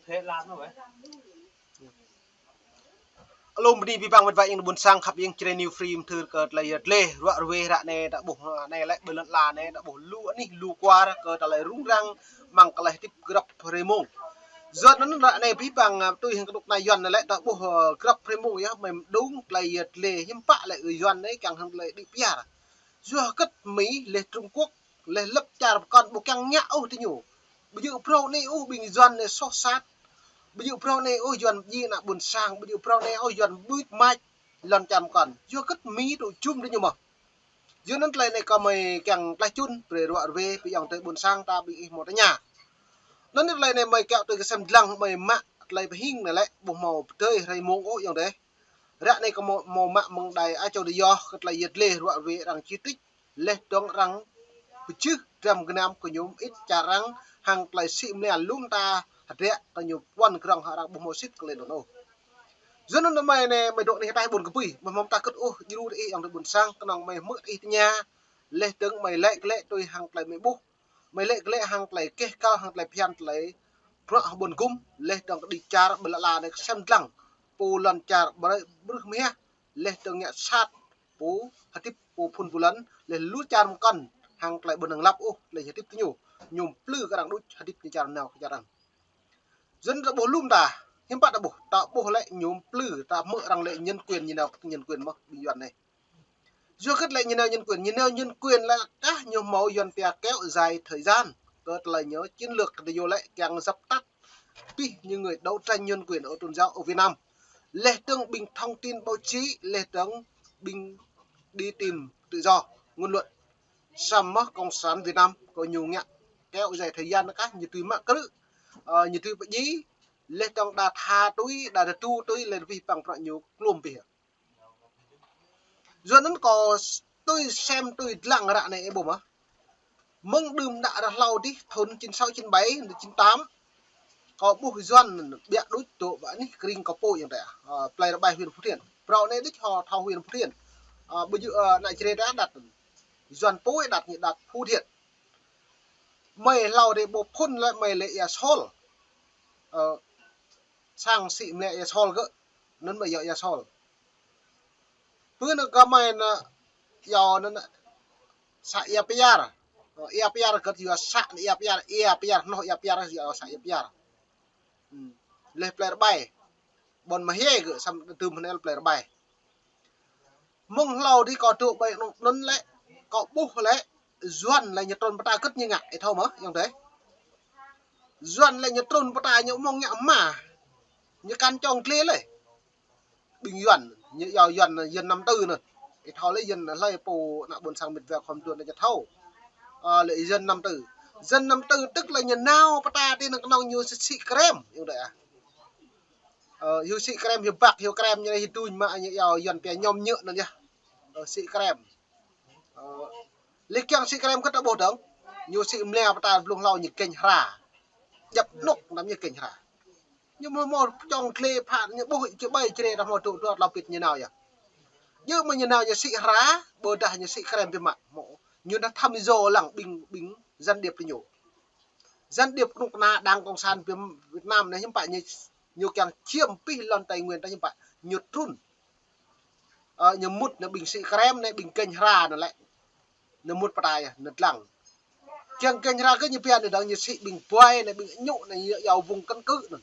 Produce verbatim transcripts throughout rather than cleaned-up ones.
Thế làm nó vậy. Alum bơni abih bang met wa ƀing ƀôn sang khăp ƀing Jrai New Free mơthưr kơ tơlơi yơh dleh ruă ruê ră anai ta ƀuh, anai lĕ ƀơi lŏn ala anai ta ƀuh lu anih lu kwar kơ tơlơi rŭng răng amăng tơlơi hơdip grăp hrơi mông. Yua anŭn ră anai abih bang, ơ, tui hăng kơnuk kơna Yuan anai lĕ ta ƀuh, ơ, grăp hrơi mông yơh mơ̆ng mơdung tơlơi yơh dleh hiư̆m pă lĕ Yuan anai kiăng hăng tơlơi đĭ pơyar. Yua hơget mơ̆ lĕ Trung Quốc lĕ lăp čar pơkŏn ƀu kiăng ngă ôh tơ ñu. Ƀu djơ̆ phrâo anai ôh ƀing Yuan anai soh sat. Ƀu djơ̆ phrâo anai ôh Yuan djai ană ƀôn sang, ƀu djơ̆ phrâo anai ôh Yuan ƀuč mač lŏn čar pơkŏn. Yua hơget mơ̆ tŭ jum tơ ñu mơ̆n. Yua anŭn tơlơi anai kâo mơ̆ kiăng tlaih čun brơi ruă ruê ƀing ayŏng adơi ƀôn sang ta ƀing ih hmâo tơña. Anŭn tơlơi anai mơ̆ kiăng tui kơ sem dlăng mơ̆ mă tơlơi pơhing anai lĕ ƀu hmâo pơdơi hrơi mông ôh ayŏng adơi. Ră anai kâo hmâo, hmâo mă mơ̆ng đài Á Châu Tự Do kơ tơlơi yơh dleh ruă ruê arăng chỉ trích lĕ dŏng arăng pơjưh dram gơnam kơ ñu mơit čar arăng hăng tơlơi sĭ mơnia lŏm ta hơdră kơ ñu puăn krong hăng arăng ƀu hmâo sĭt kơ lĕ anŭn ôh. Yua anŭn mơ̆ anai mơ̆ dŏ anih ataih ƀôn kơpui, mơ̆ hmâo ta kơt ôh djru tơ ih ayŏng adơi ƀôn sang, kơnơ̆ng mơ̆ hmư̆ tơ ih tơña, lĕ dơ̆ng mơ̆ lĕ kơ lĕ tui hăng tơlơi mơ̆ ƀuh, mơ̆ lĕ kơ lĕ hăng tơlơi keh kăl hăng tơlơi phiăn tơlơi bruă hăng ƀôn gum, lĕ dŏng kơ đĭ čar ƀơi lŏn ala anai kơ sem dlăng, pô lŏn čar brơi brưh mơhiah, lĕ dŏng ngă sat pô hơdip pô phŭn pô lŏn, lĕ lu čar pơkŏn hăng tơlơi ƀu năng lăp ôh tơlơi hơdip tơ ñu, ñu plư kơ arăng đôč hơdip ñu čar nao kơ čar arăng. Yua anŭn ta ƀuh lŏm ta, hiư̆m pă ta ƀuh, ta ƀuh lĕ ñu plư, ta hmư̆ arăng lĕ nhân quyền, ñu nao nhân quyền mơ̆n ƀing Yuan anai. Yua hơget lĕ ñu nao nhân quyền, ñu nao nhân quyền lĕ kah ñu hmâo Yuan pia kéo dài thời gian kơ tơlơi ñu chiến lược kơ tơ ñu lĕ kiăng dập tắt abih những người đấu tranh nhân quyền ở tôn giáo ở Việt Nam. Lĕ dơ̆ng ƀing thông tin báo chí, lĕ dơ̆ng ƀing đi tìm tự do ngôn luận. Samơ̆ Cộng sản Việt Nam kơ ñu ngă kéo dài thời gian kah ñu tui mă krư̆, ơ, ñu tui pơdjai, lĕ dơ̆ng đa tha tui, đa tơdu tui, lĕ abih bang bruă ñu klum abih. Yua anŭn kâo tui sem tui dlăng ră anai ih ƀuh mơ̆n. Mơ̆ng đưm đă ră hlâo dih thŭn chín sáu, chín bảy, chín tám. Kâo ƀuh Yuan ƀiă đôč dŏ ƀơi anih krĭng Kơ Pô ayŏng adơi. Ơ, plơi Rơbai huyện Phú Thiện. Phrâo anai đôč hmâo thâo huyện Phú Thiện. Ơ, ƀu djơ̆, ơ, ană Jrai ta đăt. Yuan pô đăt ñu đăt Phú Thiện. Mơ̆ hlâo dih ƀu phŭn lĕ mơ̆ lĕ ia Sol. Ơ, sang sĭ mơnia ia Sol gơ̆, anŭn mơ̆ yua ia Sol. Pơ anŭn kơ mơ̆ anŭn, yua anŭn xã Ia Piar. Ơ, Ia Piar gơ̆ yua xã Ia Piar, Ia Piar, hnoh Ia Piar yua xã Ia Piar. Hmm. Lĕ plơi Rơbai. Ƀôn Mơhiê gơ̆ samơ̆ tơm hơnel plơi Rơbai. Mơ̆ng hlâo dih kâo dŏ ƀơi anŭn lĕ, kâo ƀuh lĕ, Yuan lĕ ñu trŭn pơtă kơ̆t ñu ngă, ih thâo mơ̆n, ayŏng adơi. Yuan lĕ ñu trŭn pơtă ñu mơ̆ng ngă mă. Ñu kăn čŏng dleh lĕ. Ƀing Yuan, ñu yua Yuan, Yuan năm tư anŭn. Ih thâo lĕ Yuan hlơi pô ană ƀôn sang mĕt wa khŏm tuan ñu thâo. Ơ, lĕ Yuan năm tư. Yuan năm tư tức là ñu nao pơtă dih năng kơnơ̆ng ñu sĭ, sĭ krem, ayŏng adơi ah. Ơ, hyu sĭ krem, hyu băk, hyu krem ñu anai hyu duñ mă ñu yua Yuan pia ñom ñơ̆ anŭn yơh. Ơ, sĭ krem. Ơ, lĕ kiăng sĭ krem kơ ta ƀuh dơ̆ng. Ñu sĭ mơnia pơtă blung hlâo ñu gêñ hra. Djăp anŭk năm ñu gêñ hra. Ñu hmâo hmâo čŏng dleh phă ñu ƀuh či ƀai Jrai ta hmâo dŏ dŏ tlâo pit ñu nao yơh. Djơ̆ mơ̆ ñu nao ñu sĭ hra, ƀôdah ñu sĭ krem biă mă. Hmâo. Ñu dah thăm yua lăng ƀing, ƀing gián điệp tơ ñu. Gián điệp kơnuk kơna Đảng Cộng sản Việt Nam anai hiư̆m pă ñu, ñu kiăng chiếm abih lŏn Tây Nguyên ta hiư̆m pă ñu trŭn. Ơ, ñu mŭt anai ƀing sĭ krem anai ƀing gêñ hra anŭn lĕ. Anŭn mŭt pơtă yơh, anŭn dlăng. Kiăng gêñ hra kơ ñu pia anŭn dơ̆ng ñu sĭ ƀing buai anai ƀing añŭ anai yua vùng căn cứ anŭn.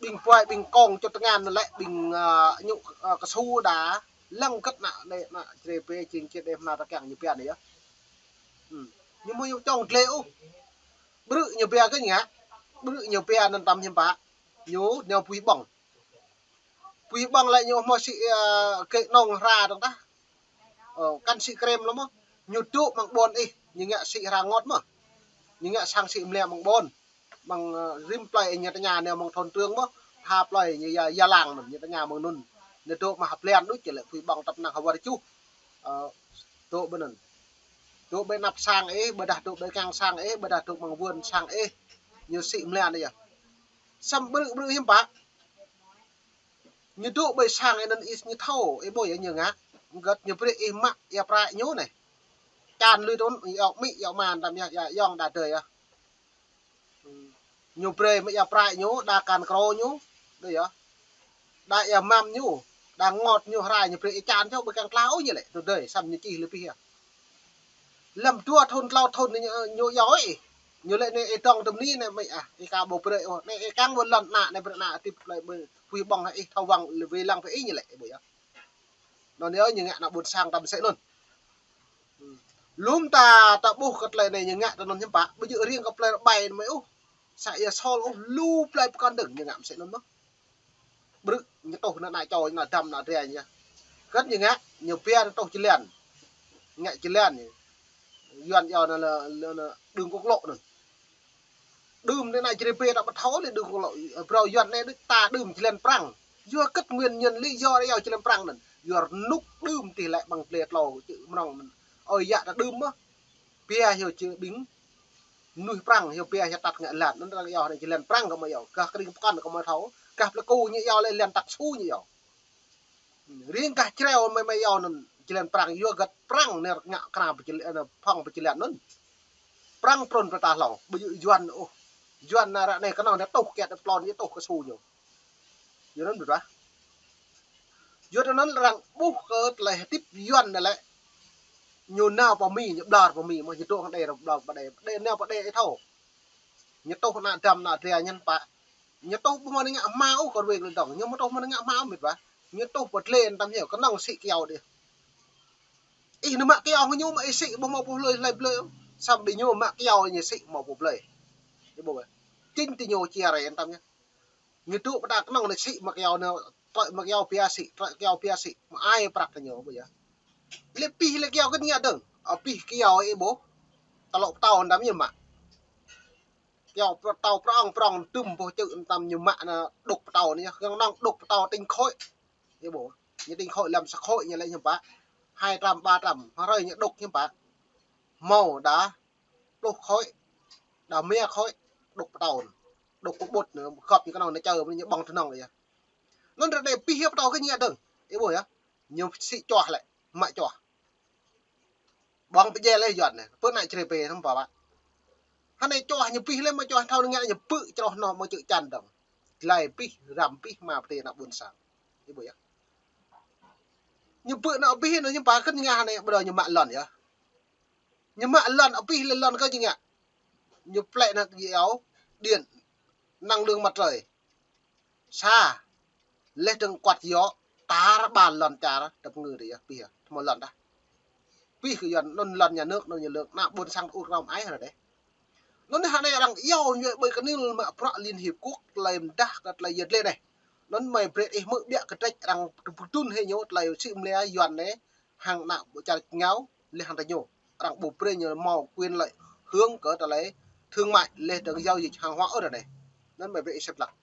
Ƀing buai ƀing kông čŭt tơngan anŭn lĕ ƀing, ơ, añŭ, ơ, kơsu đa lăng kơ̆t ană anai ană Jrai pê jing či đe hmâo ta kiăng ñu pia anai yơh. Hmm. Ñu hmâo ñu čŏng dleh ôh. Brư̆ ñu pia kơ ñu ngă. Brư̆ ñu pia anŭn tăm hiư̆m pă. Ñu nao pui ƀơ̆ng. Pui ƀơ̆ng lĕ ñu hmâo sĭ, ơ, kơ nong hra dơ̆ng tah. Ơ, kăn sĭ krem lơ̆m mơ̆n. Ñu dŏ amăng ƀôn ih, ñu ngă sĭ hra ngot mơ̆n. Ñu ngă sang sĭ mơnia amăng ƀôn. Amăng, ơ, rĭm plơi ñu tơña anai amăng thôn trưởng mơ̆n. Ha plơi ñu yua, yua lăng anŭn, ñu tơña amăng anŭn. Ñu dŏ mă ha blan đôč lĕ pui ƀơ̆ng tăp năng ha war čuh. Ơ, dŏ ƀơi anŭn. Dŏ ƀơi anăp sang ih, ƀôdah dŏ ƀơi kăng sang ih, ƀôdah dŏ amăng vườn sang ih. Ñu sĭ mơnia anai yơh. Samơ̆ brư̆ brư̆ hiư̆m pă. Ñu dŏ ƀơi sang ih anŭn ih ñu thâo, ih ƀuh yơh ñu ngă. Hơget ñu brơi ih mă, ia prăk ñu anai. Čan lui tŭn, ia mĭ, ia man tam yơh, ia ayŏng đa adơi yơh. Hmm. Ñu brơi mơ̆ ia prai ñu, đa kan krô ñu, đơ yơh. Đa ia mam ñu, đa ngot ñu hrai ñu brơi ia čan čô ƀơi kăng tla ôh ñu lĕ, tơdơi, săm ñu čih lĕ pih yơh. Lăm dua thun, klâo thun ñu, ñu iâu ih. Ñu lĕ anai ih dŏng tơm ni anai mơ̆ ah, ih ka ƀu brơi ôh. Anai ih kăng ƀu lŏn ană, anai brơi ană tip lĕ ƀơi pui ƀơ̆ng ih thâo wăng lĕ wai lăng pơ ih ñu lĕ, ƀu yơh. Anŭn yơh ñu ngă ană ƀôn sang ta mơsĕ anŭn. Lŏm ta, ta ƀuh kơ tơlơi anai ñu ngă tơ anŭn hiư̆m pă, ƀu djơ̆ riêng kơ plơi rơbai anai mơ̆ ôh. Sa ia sol ôh, lu plơi pơkŏn dơ̆ng ñu ngă mơsĕ anŭn mơ̆n. Brư̆ ñu tuh ană, ană čô, ană dăm, ană dra ñu. Kơt ñu ngă, ñu pia ñu tuh jơlan. Ngă jơlan ñu. Yuan iâu anŭn lĕ, lĕ, lĕ đường quốc lộ anŭn. Đưm anai ană Jrai pê ta ƀu thâo lĕ đường quốc lộ. Phrâo Yuan anai đôč ta đưm jơlan Prăng. Yua kơt nguyên nhân lý do iâu jơlan Prăng anŭn. Yua rơnŭk đưm tih lĕ ƀăng ple tlâo čư̆ mơnơ̆ng anŭn. Ơi yă ta đưm mơ̆n. Pia hyu čư̆ ƀing mơnuih Prăng hyu pia hyu tăt ngă lan. Anŭn arăng iâu anai jơlan Prăng kơ mơi iâu. Gah kơring pơkŏn kơ mơi thâo. Gah Plei Ku ñu iâu lĕ lan tăk su ñu iâu. Riêng gah Jrai mơi, mơi iâu anŭn jơlan Prăng, yua gah Prăng anai ngă kơna pơjơl-, anai phŏng pơjơlan anŭn. Prăng prŏn pơtah hlâo, ƀu djơ̆ Yuan ôh. Yuan anai ră anai kơnơ̆ng anai tuh kiăt plon ñu tuh kơ su ñu. Yua anŭn ƀu djơ̆. Yua anŭn arăng ƀuh kơ tơlơi hơdip Yuan anai lĕ. Ñu nao pơ Mi, ñu ƀlŏr pơ Mi, mơ̆ ñu dŏ hăng đe, ƀlŏr pơ đe, đe nao pơ đe ih thâo. Ñu tuh ană dăm ană dra ñu hiư̆m pă. Ñu tuh ƀu mơ̆n ngă hmua ôh kơ ruai kơ dŏng. Ñu mơ̆ tuh mơ̆n ngă hmua ôh mĭt wa. Ñu tuh pơdlĕ tam hiu kơnơ̆ng sĭ kyâo đih. Ih nao mă kyâo hăng ñu mă ih sĭ ƀu hmâo pô hlơi hlơi blơi ôh. Samơ̆ ƀing ñu mă kyâo ñu sĭ hmâo pô blơi. Ih ƀuh wơ̆t. Chính ti ñu chia rẽ tam ñu. Ñu dŏ pơ ta kơnơ̆ng anai sĭ mă kyâo anai, trơi mă kyâo pia sĭ, trơi kyâo pia sĭ. Mă ai prăk kơ ñu ƀu yơh. Lĕ pih lĕ kyâo kơ ñu dơ̆ng. Ơ pih kyâo ih ƀuh. Tơlŏ pơtâo tam ñu mă. Kyâo pơtâo prŏng prŏng tŭm boh čư̆ tam ñu mă anai đục pơtâo anai, kơnơ̆ng đục pơtâo tinh khối. Ih ƀuh. Ñu tinh khối lăm sa khối ñu lĕ hiư̆m pă. Hai trăm, ba trăm, hrơi ñu đục hiư̆m pă. Hmâo đa pluh khối, đa rơma khối, đục pơtâo. Đục pơƀut anai, gŏp ñu kơnơ̆ng anai čơ ñu ƀơ̆ng tơnơ̆ng yơh. Anŭn ră anai pih yơh pơtâo kơ ñu dơ̆ng. Ih ƀuh yơh. Ñu sĭ čuah lĕ, mă čuah. Ƀơ̆ng pơdjai lĕ Yuan anai, pơ ană Jrai pê hiư̆m pă ƀă. Hơnai čuah ñu pih lĕ mă čuah thâo ngă ñu pư̆ čroh noh mơ̆ čư̆ čan dơ̆ng. Glai pih, răm pih mă pơtê ană ƀôn sang. Ih ƀuh yơh. Ñu pư̆ ană pih anŭn ñu pă kơ̆t ngă hơnai ƀu djơ̆ ñu mă lŏn yơh. Ñu mă lŏn pih lĕ lŏn kơ ñu ngă. Ñu plĕ anŭn iâu điện năng lượng mặt trời. Sa, laih dơ̆ng kuăt yŏ, tar ƀar lŏn čar, tơpă ngư dih yơh, pih yơh, hmâo lŏn tah. Pih kơ Yuan, anŭn lŏn nhà nước, anŭn nhà nước, ană ƀôn sang ur krao ai hă dih. Anŭn anai hơnai arăng iâu ñu ƀơi kơnil mă bruă Liên Hiệp Quốc, tơlơi mơdah kơ tơlơi yơh lĕ anai. Anŭn mơi brơi ih hmư̆ biă kơ drĕč arăng pơtrŭn hĭ ñu, tơlơi sĭ mơlia Yuan anai, hăng ană ƀôn čar ngao, laih hăng tơ ñu. Arăng ƀu brơi ñu hmâo quyền lợi hưởng kơ tơlơi thương mại, laih dơ̆ng giao dịch hàng hóa ôh ră anai. Anŭn mơi brơi ih sĭt lăng.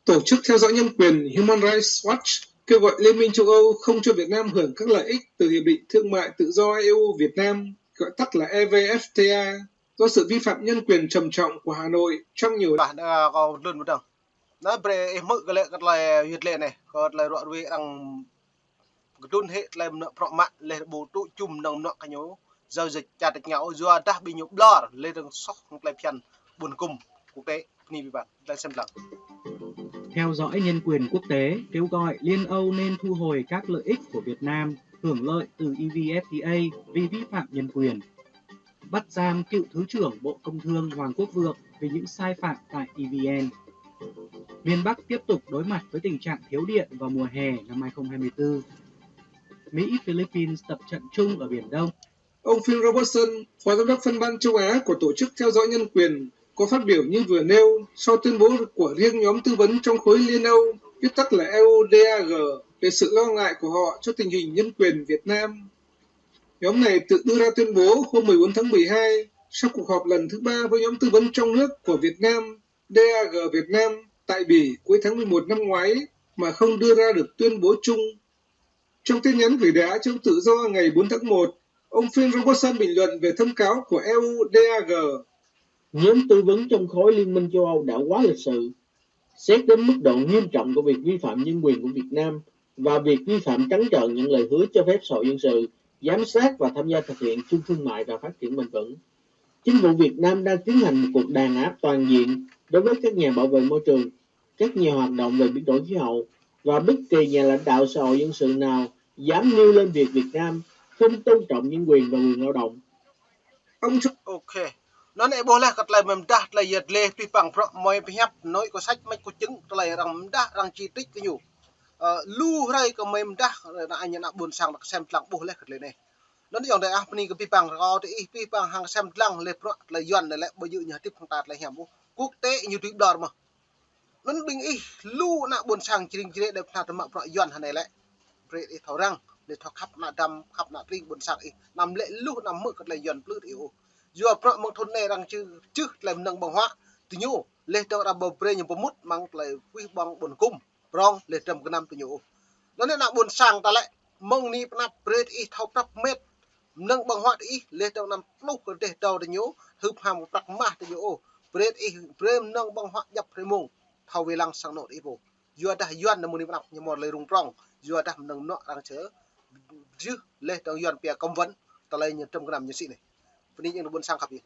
Tổ chức theo dõi nhân quyền Human Rights Watch kêu gọi Liên minh châu Âu không cho Việt Nam hưởng các lợi ích từ Hiệp định Thương mại Tự do E U Việt Nam, gọi tắt là E V F T A, do sự vi phạm nhân quyền trầm trọng của Hà Nội trong nhiều Bah, đa kâo lun mơdơ̆ng. Anai brơi ih hmư̆ kơ lĕ kơ tơlơi yơh lĕ anai, kơ tơlơi ruă ruê arăng pơtrŭn hĭ tơlơi mơnă prŏ mă laih ƀu tŭ čum năng mơnă kơ ñu. Giao dịch čar tơčô yua dah ƀing ñu ƀlŏr laih dơ̆ng soh hăng tơlơi phiăn ƀôn kŭm quốc tế. Bơni ƀing ƀăn, tơlơi sem lăng. Theo dõi nhân quyền quốc tế kêu gọi Liên Âu nên thu hồi các lợi ích của Việt Nam hưởng lợi từ E V F T A vì vi phạm nhân quyền. Bắt giam cựu Thứ trưởng Bộ Công Thương Hoàng Quốc Vượng vì những sai phạm tại E V N. Miền Bắc tiếp tục đối mặt với tình trạng thiếu điện vào mùa hè năm hai không hai tư. Mỹ-Philippines tập trận chung ở Biển Đông. Ông Phil Robertson, Phó Giám đốc Phân ban châu Á của Tổ chức Theo dõi Nhân quyền, có phát biểu như vừa nêu sau tuyên bố của riêng nhóm tư vấn trong khối Liên Âu, viết tắt là E U D A G, về sự lo ngại của họ cho tình hình nhân quyền Việt Nam. Nhóm này tự đưa ra tuyên bố hôm mười bốn tháng mười hai sau cuộc họp lần thứ ba với nhóm tư vấn trong nước của Việt Nam, D A G Việt Nam, tại Bỉ cuối tháng mười một năm ngoái mà không đưa ra được tuyên bố chung. Trong tin nhắn gửi Đài Á Châu Tự Do ngày bốn tháng một, ông Phil Robertson bình luận về thông cáo của E U D A G. Nhóm tư vấn trong khối Liên minh châu Âu đã quá lịch sự, xét đến mức độ nghiêm trọng của việc vi phạm nhân quyền của Việt Nam và việc vi phạm trắng trợn những lời hứa cho phép xã hội dân sự, giám sát và tham gia thực hiện chương thương mại và phát triển bền vững. Chính phủ Việt Nam đang tiến hành một cuộc đàn áp toàn diện đối với các nhà bảo vệ môi trường, các nhà hoạt động về biến đổi khí hậu và bất kỳ nhà lãnh đạo xã hội dân sự nào dám nêu lên việc Việt Nam không tôn trọng nhân quyền và quyền lao động. Ông Chu- Ok. Anŭn ih ƀuh laih kơ tơlơi mơ̆ mơdah, tơlơi yăt lĕ pih păng prŏ mơi pơhiăp, anŭn kơ sách mĕt kơ chứng, tơlơi arăng mơdah, arăng chỉ trích kơ ñu. Ơ, lu hrơi kơ mơi mơdah, ană, ană ƀôn sang, ană sem lăng ƀuh laih kơ tơlơi anai. Anŭn yơh dêh ah, pơni kơ pih păng rơkâo tơ ih, pih păng hăng sem lăng lĕ prŏ tơlơi Yuan anai lĕ, ƀơi yơh ñu hơdip hăng ta tơlơi hiam ƀuh. Quốc tế ñu tui ƀlŏr mơ̆n. Anŭn ƀing ih lu ană ƀôn sang jring jrê đe pơnah tơmă prŏ Yuan hơnai lĕ. Brơi ih thâo răng, lĕ thâo khăp ană dăm, khăp ană tring ƀôn sang ih. Anăm lĕ luh anăm hmư̆ kơ tơlơi Yuan plư tơ ih ôh. Yua prŏ mơ̆ng thŭn anai arăng čih, čih tơlơi mơnơ̆ng ƀơ̆ng huă tơ ñu. Lĕ tơ̆ng arăng ƀu brơi ñu pơmŭt mơ̆ng tơlơi wih ƀơ̆ng ƀôn gum prŏng lĕ trăm gơnam tơ ñu ôh. Anŭn ană ƀôn sang ta lĕ, mơ̆ng anai pơ anăp brơi ih thâo prăp met mơnơ̆ng ƀơ̆ng huă tơ ih, lĕ tơ̆ng anăm tluh kơ rơdêh dâo tơ ñu, hưp ham kơ prăk mah tơ ñu ôh. Brơi ih, brơi mơnơ̆ng ƀơ̆ng huă djăp hrơi mông, thâo wai lăng sang anŏ tơ ih pô. Yua dah Yuan anai mơ̆ng anai pơ anăp ñu hmâo tơlơi rŭng prŏng. Yua dah mơnơ̆ng anŏ arăng čơ jưh, lĕ tơ̆ng Yuan pia cấm vận, tơlơi ñu trăm gơnam ñu sĭ anai. Pơni jing ƀôn sang khăp ih.